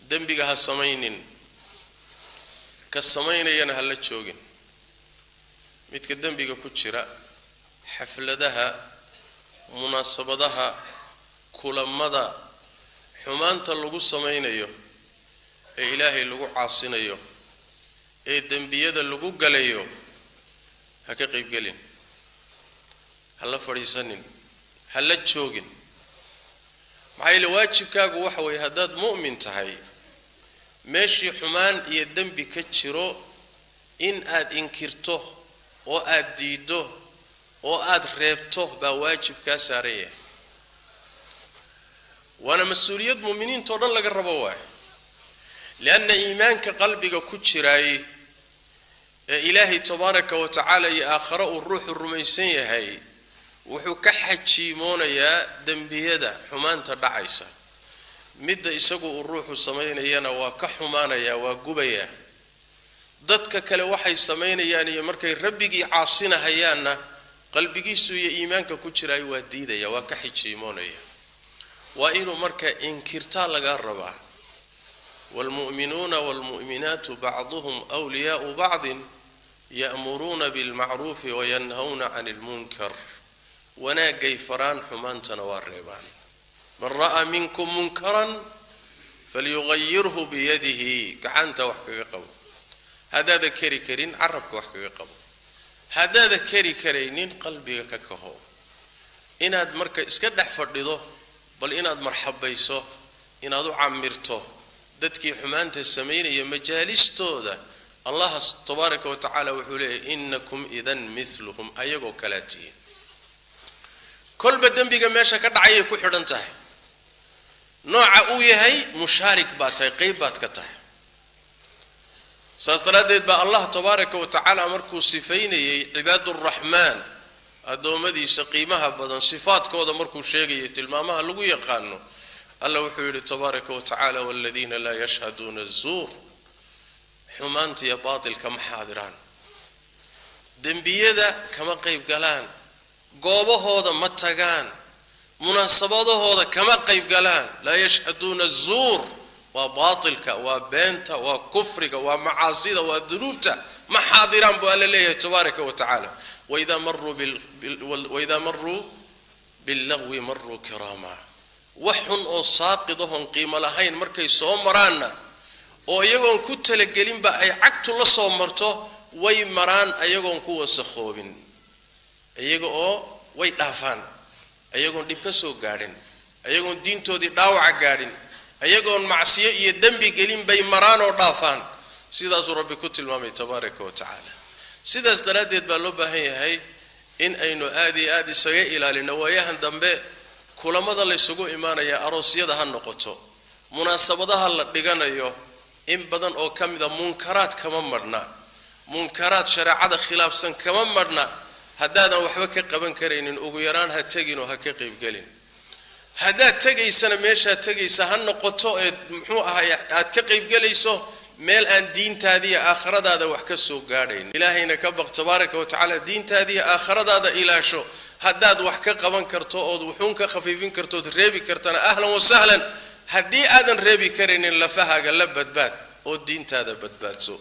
Dembiga ha samaynin, ka samaynayana ha la joogin. Midka dembiga ku jira, xafladaha, munaasabadaha, kulamada xumaanta lagu samaynayo ee Ilaahay lagu caasinayo ee dembiyada lagu galayo, ha ka qaybgelin, ha la fadhiisanin, ha la joogin. Maxaa yeele, waajibkaagu waxa weeye, haddaad mu'min tahay, meeshii xumaan iyo dembi ka jiro in aad inkirto oo aad diiddo oo aad reebto baa waajib kaa saaran yahay. Waana mas-uuliyad mu'miniintao dhan laga rabo waayo, lianna iimaanka qalbiga ku jiraay ee Ilaahay tabaaraka wa tacaala iyo aakhare uu ruuxu rumaysan yahay wuxuu ka xajiimoonayaa dembiyada, xumaanta dhacaysa. Midda isagu uu ruuxu samaynayana waa ka xumaanayaa, waa gubayaa. Dadka kale waxay samaynayaan iyo markay Rabbigii caasinahayaanna, qalbigiisu iyo iimaanka ku jiraay waa diidaya, waa ka xijiimoonaya. Waa inuu marka inkirtaa lagaa rabaa. Waalmu'minuuna waalmu'minaatu bacduhum wliyaau bacdin ya'muruuna bilmacruufi wayanhawna cani ilmunkar. Wanaagay faraan, xumaantana waa reebaan. Man ra'aa minkum munkaran falyugayirhu biyadihi. Gacanta wax kaga qabo. Haddaada keri karin, carabka wax kaga qabo. Haddaada keri karaynin, qalbiga ka kaho. Inaad marka iska dhex fadhido, bal inaad marxabayso, inaad u camirto dadkii xumaanta samaynaya majaalistooda, Allah tabaaraka wa tacaala wuxuu leeyahy: innakum idan miluhum, ayagoo kalaa tihiin. Kolba dembiga meesha ka dhacayay ku xidhan tahay nooca uu yahay. Mushaarik baad tahay, qayb baad ka tahay. Saas daraaddeed baa Allah tabaaraka wa tacaala markuu sifaynayey cibaaduraxmaan, addoommadiisa qiimaha badan, sifaadkooda markuu sheegayay, tilmaamaha lagu yaqaano, Alla wuxuu yidhi tabaaraka wa tacaala: waladiina laa yashhaduuna azuur. Xumaanta iyo baatilka ma xaadiraan, dembiyada kama qayb galaan, goobahooda ma tagaan, munaasabadahooda kama qayb galaan. Laa yashhaduuna azuur waa baatilka, waa beenta, waa kufriga, waa macaasida, waa dunuubta. Ma xaadiraan buu Alla leeyahay tabaaraka wa tacaala. Waidaa maruu billagwi maruu kiraama. Wax xun oo saaqid ahoon qiimo lahayn markay soo maraanna, oo iyagoon ku talagelinba ay cagtu la soo marto, way maraan ayagoon ku wasakhoobin, iyaga oo way dhaafaan ayagoon dhib ka soo gaadhin, ayagoon diintoodii dhaawaca gaadhin, ayagoon macsiyo iyo dembi gelin bay maraan oo dhaafaan. Sidaasuu Rabbi ku tilmaamay tabaaraka wa tacaala. Sidaas daraaddeed baa loo baahan yahay in aynu aad iyo aad isaga ilaalino waayahan dambe kulamada laysugu imaanaya, aroosyada ha noqoto, munaasabadaha la dhiganayo. In badan oo ka mida munkaraad kama madhna, munkaraad shareecada khilaafsan kama madhna. Haddaadan waxba ka qaban karaynin, ugu yaraan ha tegin oo ha ka qaybgelin. Haddaad tegaysana, meeshaad tegaysa ha noqoto eed muxuu ahay aad ka qaybgelayso meel aan diintaadiiyo aakhiradaada wax ka soo gaadhayn. Ilaahayna ka baq tabaaraka wa tacaala, diintaadiiyo aakhiradaada ilaasho. Haddaad wax ka qaban karto ood wuxuun ka khafiifin karto ood reebi kartana, ahlan wa sahlan. Haddii aadan reebi karaynin, lafahaaga la badbaad oo diintaada badbaadso.